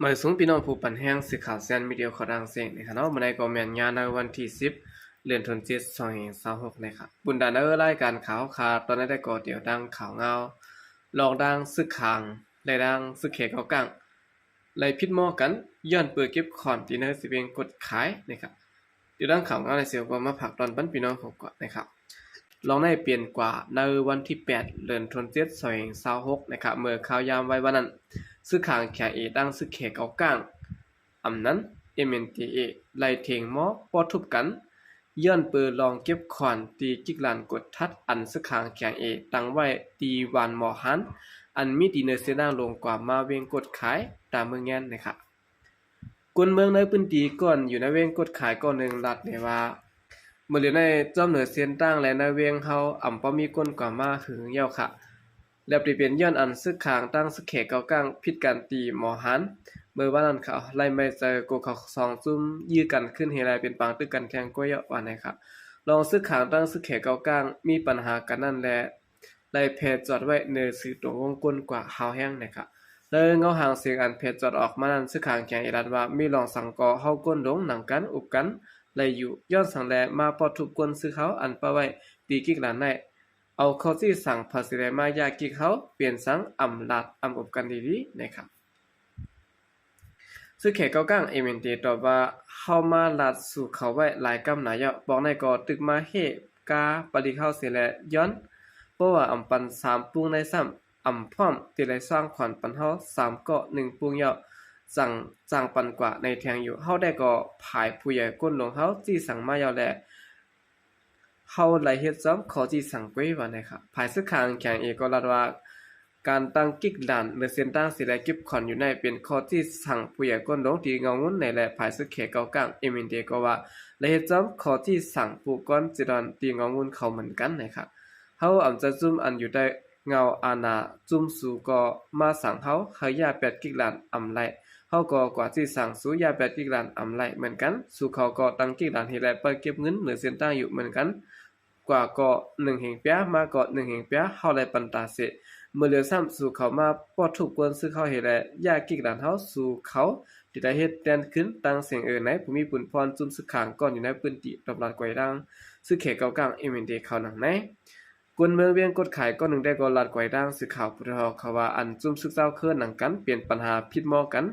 ມາສູງພີ່ນ້ອງຜູ້ປັນແຮງສື່ຂ່າວແຊນມີດີໂອຂອງຕ່າງເຊງນະຄະເນາະ. ມື້ໃດກໍແມ່ນຍາມໃນວັນທີສິບ ເດືອນເດືອນເຈັດ ສອງພັນຊາວຫົກນະຄະ. ບຸນດານເອີ ລາຍການຂ່າວຄາວຕອນໃດກໍດຽວດັ່ງຂ່າວງາວ ລອງດັ່ງຊຶກຂາງ ແລະ ດັ່ງຊຶກແຂເກົາກ້າງ ໄລ່ຜິດໝໍກັນ ຍ້ອນເປີເກັບຂອນທີ່ໃນເຊເວັງກົດຂາຍນະຄະ. ດຽວດັ່ງຂ່າວງາວໃນເຊວກໍມາຝາກຕອນປັນພີ່ນ້ອງຂອງກວ່ານະຄະ. ລອງໄດ້ປ່ຽນກວ່າໃນວັນທີແປດ ເດືອນເດືອນເຈັດ ສອງພັນຊາວຫົກນະຄະ. ເມື່ອຂ່າວຍາມໄວວານນັ້ນ ຊຶກຂາງແຂເອຕັ້ງຊຶກແຂເກົາກ້າງ ອຳນັ້ນ ເອັມເອັນທີເອ ໄລ່ເຖງໝໍປ້ອທຸບກັນ ຍ້ອນເປີລອງເກັບຂອນທີ່ກິກລານກົດທັດ ອັນຊຶກຂາງແຂເອຕັ້ງໄວ້ທີ່ວານໝໍຮານ ອັນມີທີ່ເນີເຊນດາງລົງກວ່າມາເວັງກົດຂາຍຕາມເມືອງແງນນະຄະ. ຄົນເມືອງໃນພື້ນທີ່ກ່ອນຢູ່ໃນເວັງກົດຂາຍກໍໜຶ່ງລັດແນວ່າ ເມື່ອເຫຼືອໃນຈອມເໜືອເຊນຕາງ ແລະ ໃນເວັງເຮົາອຳບໍ່ມີຄົນກວ່າມາຫຶງຍາວຄະ ແລບທີ່ເປັນຍ້ອນອັນຊຶກຂາງຕັ້ງຊຶກແຂເກົາກ້າງຜິດກັນທີ່ໝໍຮານ ເມື່ອວານນັ້ນເຂົາໄລ່ໄມ້ໃສ່ໂກເຂົາສອງຈຸ້ມຢື້ກັນຂຶ້ນເຮໄລເປັນປາງຕຶກກັນແທງກ້ວຍເຍາະວ່າໃນຄະ. ລອງຊຶກຂາງຕັ້ງຊຶກແຂເກົາກ້າງມີປັນຫາກັນນັ້ນແລະ ໄດ້ແພຈອດໄວ້ເນີຊື່ຕົງວົງກົ້ນກວ່າຮາວແຮງນະຄະ. ແລະ ເງົາຫາງສຽງອັນແພຈອດອອກມານັ້ນ ຊຶກຂາງແຂເອລັດວ່າ ມີລອງສັງກໍເຮົາກົ້ນລົງໜັງກັນອຸບກັນໄລ່ຢູ່ ຍ້ອນສັງແລມາປ້ອທຸບກົ້ນຊຶກເຮົາອັນປະໄວ້ຕີກິກລານໄດ້ ເອົາຂໍ້ຊີ້ສັງພາສີແລມາຢາກກິກເຮົາ ເປັນສັງອຳລາດອຳອົບກັນດີໆນະຄະ. ຊຶກແຂເກົາກ້າງ ເອັມເອັນທີ ຕອບວ່າ ເຮົາມາລາດສູ່ເຂົາໄວ້ຫຼາຍກຳນາຍເຍາະ ບອກໃນກໍຕຶກມາເຮກາປະລິກເຮົາເສຍແລະ ຍ້ອນເພາະວ່າອຳປັນສາມປຸ້ງໃນຊ້ຳ ອຳພ້ອມທີ່ໄດ້ສ້າງຂວັນປັນເຮົາສາມເກາະໜຶ່ງປຸ້ງເຍາະ ຈັ່ງຈ້າງປັນກວ່າໃນແທງຢູ່ ເຮົາໄດ້ກໍພາຍຜູ້ໃຫຍ່ກົ້ນຫຼວງເຮົາຊີ້ສັງມາເຍາະແລະ ເຮົາໄລ່ເຮັດຊອມຂໍ້ຊີ້ສັງເກວຍວ່າໃນຄະ. ພາຍຊຶກຂາງແຂເອກໍລາດວ່າ ການຕັ້ງກິກລານເໜືອເສັ້ນທາງເສຍແລະເກັບຂອນຢູ່ໃນເປັນຂໍ້ຊີ້ສັງຜູ້ໃຫຍ່ກົ້ນຫຼວງທີ່ເງົາງຸ່ນໃນແລະ ພາຍຊຶກແຂເກົາກ້າງ ເອັມເອັນທີ ກໍວ່າ ໄລ່ເຮັດຊອມຂໍ້ຊີ້ສັງຜູ້ກ່ອນເຈດອນທີ່ເງົາງຸ່ນເຂົາເໝືອນກັນໃນຄະ. ເຮົາອຳຈະຈຸ້ມອັນຢູ່ໃຕ້ເງົາອານາຈຸ້ມສູກໍມາສັງເຮົາ ເຮົາຢ່າແປດກິກລານອຳໄລ່ ເຮົາກໍກວ່າຊີ້ສັງສູຢ່າແປດກິກລານອຳໄລ່ເໝືອນກັນ ສູເຂົາກໍຕັ້ງກິກລານເຮັດແລະປະເກັບເງິນເໜືອເສັ້ນທາງຢູ່ເໝືອນກັນ ກວ່າກໍໜຶ່ງເຮງປຽ ມາກໍໜຶ່ງເຮງປຽ ເຮົາໄລ່ປັນຕາເສ. ເມື່ອເຫຼືອຊ້ຳ ສູເຂົາມາປ້ອທຸບກ້ນຊຶກເຮົາເຮັດແລະຢ່າກິກລານເຮົາ ສູເຂົາທີ່ໄດ້ເຮັດແຕ່ນຂຶ້ນຕັ້ງເສັງເອີໃນຜູ້ມີບຸນພອນຈຸ້ມຊຶກຂາງກ່ອນຢູ່ໃນພື້ນທີ່ ຕອບລາດກວາຍດັ່ງ ຊຶກແຂເກົາກ້າງ ເອັມເອັນທີ ເຂົາໜັງໃນ. ຄົນເມືອງວຽງກົດຂາຍກໍໜຶ່ງໄດ້ກໍລາດກວາຍດ່າງສື່ຂ່າວຜູ້ເຖົ້າເຂົາວ່າ ອັນຈຸ້ມຊຶກເຈົ້າເຄີໜັງກັນເປັນປັນຫາຜິດໝໍກັນ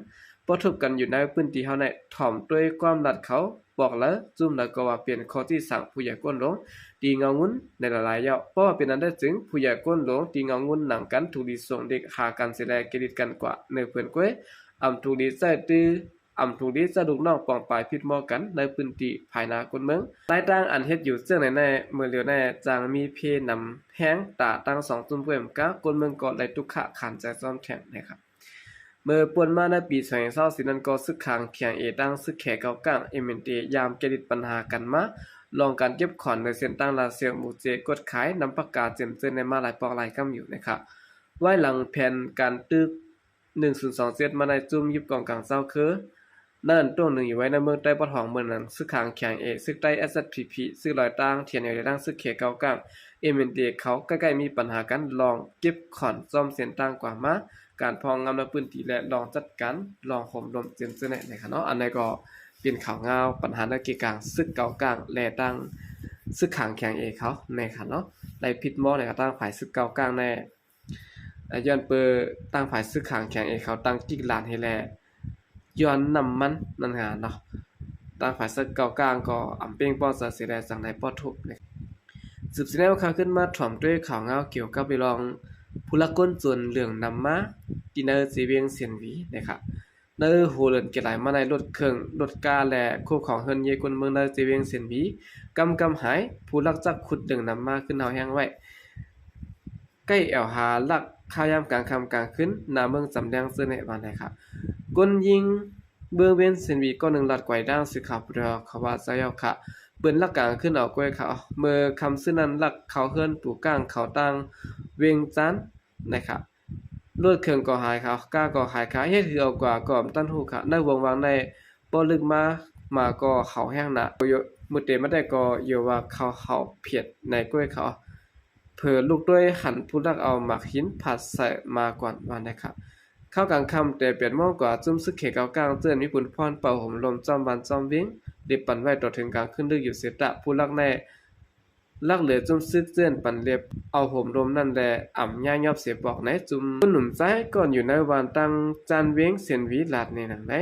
ປ້ອທຸບກັນຢູ່ໃນພື້ນທີ່ເຮົາໃນ ຖ່ອມດ້ວຍຄວາມລັດເຂົາ ບອກລະຈຸ້ມລະກໍວ່າເປັນຂໍ້ຈີ່ສັງຜູ້ໃຫຍ່ກົ້ນຫຼວງ ຕີເງົາງຸ່ນໃນຫຼາຍໆເຍົາະ ເພາະວ່າເປັນອັນໃດຈຶ່ງ ຜູ້ໃຫຍ່ກົ້ນຫຼວງຕີເງົາງຸ່ນໜັງກັນ ທຸກດີສົ່ງເດັກຫາກັນເສຍແລະເກຍລິດກັນກວ່າເນີເພີນກ້ວຍ ອຳທຸກດີໃຊ້ຕື້ ອຳທຸກດີຈາກລູກນ້ອງປອງປາຍຜິດໝໍກັນໃນພື້ນທີ່ພາຍໃນຄົນເມືອງ ລາຍຕ່າງອັນເຮັດຢູ່ເຊິ່ງໃນໃນມື້ຫຼຽວໃນຈັ່ງມີເພນຳແຮງຕາຕັ້ງສອງຈຸ້ມເພື່ອມກາ ຄົນເມືອງກໍໄດ້ຕຸກຂະຂານໃຈຊ້ອມແຂງນະຄັບ. ເມື່ອປ່ວນມາໃນປີສອງພັນຊາວສີ່ນັ້ນກໍຊຶກຂາງແຂງເອຕັ້ງຊຶກແຂເກົາກ້າງ ເອັມເອັນທີ ຍາມແກ້ລິດປັນຫາກັນມາ ລອງການເກັບຂອນໃນເສັ້ນທາງລາຊຽວໝູ່ເຈກົດຂາຍນຳປາກກາເຈັມເຈີນໃນມາຫຼາຍປອກຫຼາຍກຳຢູ່ນະຄັບ. ໄວ້ຫຼັງແຜນການຕຶກ ໜຶ່ງສູນສອງເຈັດ ມາໃນຈຸ້ມຍຶບກອງກາງເຈົ້າຄື ນັ້ນຕົວໜຶ່ງຢູ່ໄວ້ໃນເມືອງໃຕ້ປະທ້ອງເມືອງໜັງ ຊຶກຂາງແຂງເອ ຊຶກໃຕ້ ເອສເອສພີພີ ຊຶກລອຍຕ່າງ ທີເອັນເອ ແລະ ທັງຊຶກແຂເກົາກ້າງ ເອັມເອັນທີ ເຂົາໃກ້ໆມີປັນຫາກັນລອງເກັບຂອນຊອມເສັ້ນທາງກວ່າມາ ການພອງງາມໃນພື້ນທີ່ ແລະ ລອງຈັດການລອງໂຫມລົມເຈັນເຈີແນໃນຂະເນາະ. ອັນໃດກໍເປັນຂ່າວງາວປັນຫາໃນເຂດກາງຊຶກເກົາກ້າງ ແລະ ຕັ້ງຊຶກຂາງແຂງເອເຂົາໃນຂະເນາະ ໄດ້ຜິດໝໍໃນກະຕັ້ງຝ່າຍຊຶກເກົາກ້າງແນ ຍ້ອນເປີຕັ້ງຝ່າຍຊຶກຂາງແຂງເອເຂົາຕັ້ງກິກລານເຮັດແລະ ຍ້ອນນ້ຳມັນນັ້ນຫາເນາະ ຕັ້ງຝ່າຍຊຶກເກົາກ້າງກໍອຳເປັ່ງປ້ອນໃຈເສຍແລະຈັ່ງໄດ້ປ້ອນທຸບ. ສືບສຽນແນວຂ່າວຂຶ້ນມາຖ່ອມດ້ວຍຂ່າວງາວກ່ຽວກັບເລື່ອງຜູ້ລັກກົ້ນໂຈນເລື່ອງນຳມາ ທີ່ໃນເຊວຽງຊຽນຫວີນະຄັບ. ໃນຫົວເດືອນເກໄລມາໃນ ລົດເຄື່ອງ ລົດກາ ແລະ ໂຄຂອງເຮືອນເຍຄົນເມືອງໃນເຊວຽງຊຽນຫວີ ກຳກຳຫາຍ ຜູ້ລັກຈັບຂຸດເລື່ອງນຳມາຂຶ້ນເຮົາແຮງໄວ້ ໃກ້ແອວຫາລັກຄາຍາມກາງຄ່ຳກາງຄືນ ໜ້າເມືອງຈຳແລງເຈີແນວ່າໃນຄະ. ຄົນຍິງເມືອງວຽງຊຽນຫວີ ກໍໜຶ່ງລັດກວາຍດ່າງສື່ຂ່າວຜູ້ເຖົ້າເຂົາວ່າເຈົ້າເຍົາຄະ ເປັນລັກກາງຄືນເອົາກ້ວຍເຂົາ ເມື່ອຄ່ຳຊືນນັ້ນລັກເຂົ້າເຮືອນປູກ້າງເຂົາຕ່າງວຽງຈັນນະຄະ. ລົດເຄື່ອງກໍຫາຍຄະ ກາກໍຫາຍຄະ ເຮັດຄືເອົາກວ່າກໍບໍ່ທັນຮູ້ຄະ ໃນຫວ່ອງວ່າງໃນບໍ່ລຶກມາ ໝາກໍເຫົ່າແຮງໜາ ມື້ເຕມາແຕ່ກໍເຢາວ່າເຂົາເຫົ່າເຜັດໃນກ້ວຍເຂົາ ເຜີລຸກດ້ວຍຫັນຜູ້ລັກເອົາໝາກຫີນຜາດໃສ່ມາກ່ອນວ່າໃນຄະ. ເຂົ້າກາງຄ່ຳແຕ່ແປດໂມງກວ່າ ຈຸ້ມຊຶກເຂດເກົ້າກ້າງ ເຈີ້ນມີບຸນພອນເປົ່າໂຫມລົມ ຈ້ອມບ້ານຈ້ອມເວງ ໄດ້ປັ່ນໄວ້ຕໍ່ເຖິງກາງຄືນດຶກຢູ່ເສຍຕະ ຜູ້ລັກແນ່ ລັກເຫຼືອຈຸ້ມຊຶກເຈີ້ນປັນເລັບເອົາໂຫມລົມນັ້ນແລະ ອຳຍ່າຍອບເສຍປອກໃນຈຸ້ມ. ຄົນໜຸ່ມຊາຍກ່ອນຢູ່ໃນບ້ານຕັ້ງຈານເວງເຊນຫວີ ລາດໃນໜັງໃນ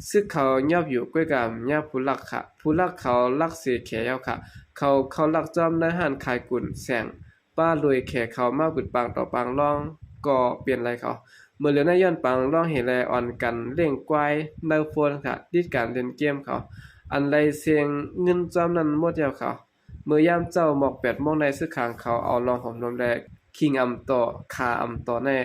ຊຶກເຂົາຍອບຢູ່ ກ້ວຍກະອຳຍ່າຍຜູ້ລັກຂະ ຜູ້ລັກເຂົາລັກເສຍແຂເອົາຂະ ເຂົາເຂົ້າລັກຈ້ອມໃນຮ້ານຂາຍກຸນແສງ ປ້າລວຍແຂເຂົາມາປຶດປາງຕໍ່ປາງລອງ ກໍປ່ຽນໄລ່ເຂົາ. ເມື່ອເຫຼືອໃນຍ້ອນປາງລອງເຫແລ ອ່ອນກັນລ້ຽງຄວາຍໃນໂຟນຂະ ຕິດການຫຼິ້ນເກມເຂົາ ອັນໄລ່ເສັງເງິນຈ້ອມນັ້ນໝົດແລ້ວເຂົາ. ເມື່ອຍາມເຊົ້າໝອກແປດໂມງໃນ ຊຶກຂ້າງເຂົາເອົາລອງໂຫມລົມແລະ ຄີງອຳຕໍ່ ຂາອຳຕໍ່ແນ່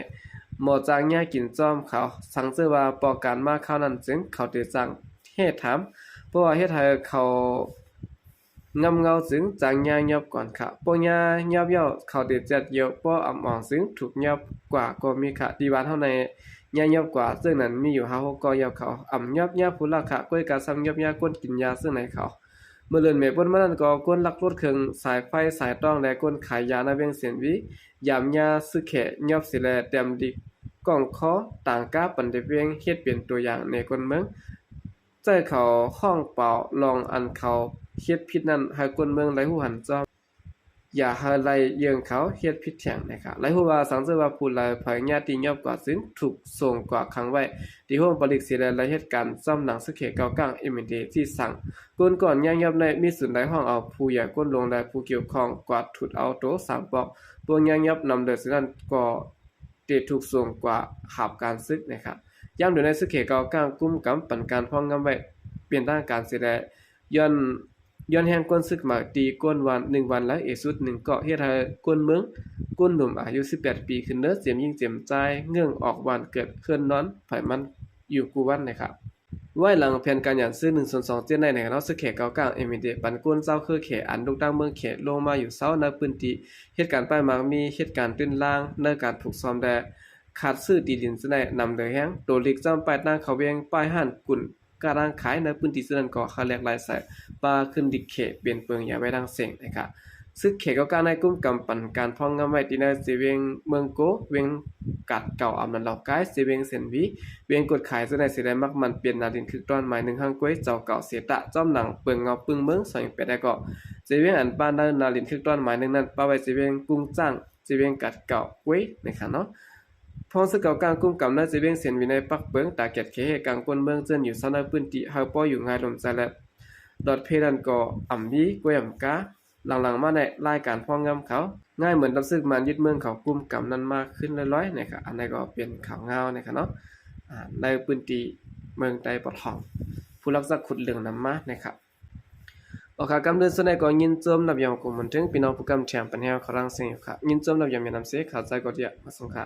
ໝໍຈາງຍ່າກິນຈ້ອມເຂົາ. ສັງເຈີວ່າປອກການມາຄາວນັ້ນ ຈຶ່ງເຂົາເຕຈັ່ງເຮດຖາມ ເພາະວ່າເຮັດໃຫ້ເຂົາ ງຳເງົາຈຶ່ງຈາງຍ່າຍອບກ່ອນຂະ ພວກຍ່າຍອບແລ້ວ ເຂົາເຕແຈັດຢຽວ ພໍອຳອອງຈຶ່ງຖືກຍອບກວ່າກໍມີຂະ ທີ່ບ້ານເຮົາໃນຍ່າຍອບກວ່າ ເຊິ່ງນັ້ນມີຢູ່ຫ້າຫົກກໍຢຽວເຂົາ ອຳຍອບຍ່າຜູ້ລັກຂະ ກ້ວຍກະຊ່ຳຍອບຍ່າກົ້ນກິນຢາເຊິ່ງໃນເຂົາ. ເມື່ອເລື່ອນແມ່ປົນມານັ້ນກໍ ຄົນລັກລົດເຄື່ອງ ສາຍໄຟສາຍຕ້ອງ ແລະ ຄົນຂາຍຢາໃນເວງເຊນຫວີ ຢາມຍ່າຊຶກແຂຍອບເສຍແລ ແຕ້ມດິກກ້ອງຄໍ ຕາງກາປັນເດັບເວງ ເຮັດເປັນຕົວຢ່າງໃນຄົນເມືອງ ໃຈເຂົາຫ້ອງເປົ່າລອງອັນເຂົາເຮັດຜິດນັ້ນ ໃຫ້ຄົນເມືອງໄລ່ຮູ້ຫັນຈ້ອມ ຢ່າໃຫ້ໄລ່ເຢີ້ງເຂົາເຮັດຜິດແທງນະຄະ. ໄລ່ຮູ້ວ່າສັງເຈີວ່າຜູ້ໃດພະຍາຍາມຍອບກວ່າ ຈຶ່ງຖືກສົ່ງກວາຂັງໄວ້ທີ່ໂຮງປະລິກເສຍແລ ໄລ່ເຮັດການຈ້ອມໜັງຊຶກເຂດເກົ້າກ້າງ ເອັມເອັນເດ ທີ່ສັງ ຄົນກ່ອນຍ່າງຍອບໃນ ມີສູນໄດ້ຮ້ອງເອົາຜູ້ໃຫຍ່ຄົນຫຼວງ ແລະ ຜູ້ກ່ຽວຂ້ອງກວາດທຸດເອົາໂຕສາມປອກ ພວກຍ່າງຍອບນຳເດີເສຍນັ້ນກໍ ເຕະຖືກສົ່ງກວາຮັບການຊຶກນະຄະ. ຍາມດຽວໃນຊຶກເຂດເກົ້າກ້າງ ກຸມກຳປັນການພອງງາມໄວ້ເປັນທາງການເສຍແລ ຍ້ອນ ຍ້ອນແຮງກົນຊຶກມາຕີກົ້ນວັນ ໜຶ່ງວັນແລະເອກຊຸດໜຶ່ງກໍເຮັດໃຫ້ຄົນເມືອງ ຄົນໜຸ່ມອາຍຸສິບແປດປີຂຶ້ນເນີ ເຈມຍິງເຈມຊາຍ ເງີ້ອງອອກບ້ານເກີດເຮືອນນອນໃຜມັນຢູ່ກູ່ວັນນະຄະ. ໄວ້ຫຼັງແຜນການຫຍັນຊືໜຶ່ງສູນສອງເຈັດໃນນະຄະເນາະ ຊຶກເຂດເກົ້າກ້າງ ເອັມເອັນເດ ປັນກົນເຈົ້າເຄືອເຂດ ອັນລຸກຕັ້ງເມືອງເຂດ ລົງມາຢູ່ເຊົາໃນພື້ນທີ່ ເຮັດການປ້າຍໝາກມີ ເຮັດການຕື້ນລາງໃນການຜູກຊອມ ແລະ ຂາດຊື້ທີ່ດິນຈະໄດ້ນຳເຫຼືອແຮງ ໂຕລິກຈ້ອມປ້າຍທາງເຂົ້າເວງ ປ້າຍຮ້ານກຸນ ການຮ້ານຂາຍໃນພື້ນທີ່ເຫຼົ່ານັ້ນກໍຫາແຫຼກຫຼາຍໃສ່ ປ່າຂຶ້ນດິກເຂດເປັນເປິງຢາໄວ້ດັ່ງເສັງນະຄະ. ຊຶກເຂດເກົ້າກ້າງໃນກຸມກຳປັນການພອງງາມໄວ້ທີ່ໃນເຊເວງເມືອງໂກ ເວງກາດເກົ່າ ອຳນາດເລົ່າກາຍ ເຊເວງເຊນຫວີ ເວງກົດຂາຍ ເຊິ່ງໃນເສຍໄດ້ມັກໝັ້ນປ່ຽນນາລິນຄຶກຕອນໝາຍໜຶ່ງ ຫ້າງກ້ວຍ ເຈົ້າເກົ່າເສຍຕະ ຈ້ອມໜັງເປິງເງົາປຶ້ງເມືອງ ສອງແປດ ແລ້ວກໍ ເຊເວງອັນປ້ານໃນນາລິນຄຶກຕອນໝາຍໜຶ່ງນັ້ນ ປ້າໄວ້ເຊເວງກຸງຈ້າງ ເຊເວງກາດເກົ່າກ້ວຍນະຄະເນາະ. ພອງຊຶກເກົ້າກ້າງກຸມກຳໃນເຊເວງເຊນຫວີໃນປັກເປິງ ຕາແກດເຂດເຮັດກາງກົນເມືອງ ເຈີ້ນຢູ່ເຊົາໃນພື້ນທີ່ ໃຫ້ພໍຢູ່ງ່າຍລົມໃຈ ແລະ ດອດເພນັ້ນກໍອຳມີກ້ວຍອຳກາ ຫຼັງໆມາໃນລາຍການພອງງາມເຂົາ ງ່າຍເໝືອນກັບຊຶກມານຍຶດເມືອງເຂົາກຸມກຳນັ້ນມາຂຶ້ນລອຍໆນະຄະ. ອັນໃດກໍເປັນຂ່າວງາວນະຄະເນາະ ອາ ໃນພື້ນທີ່ເມືອງໃຕ້ປະທ້ອງ ຜູ້ລັກຈັກຂຸດເລື່ອງນຳມານະຄະ. ໂອເຄ ກຳເດີນສ່ວນໃດກໍຍິນຊົມນັບຢອງກົງບຸນເຖິງ ພີ່ນ້ອງຜູ້ກຳແຖມປັນແຮວເຂົາລັງເສຍງຢູ່ຄະ ຍິນຊົມນັບຢອງມີນຳເສ ເຂົ້າໃຈກໍດຽວມາສົ່ງຄະ.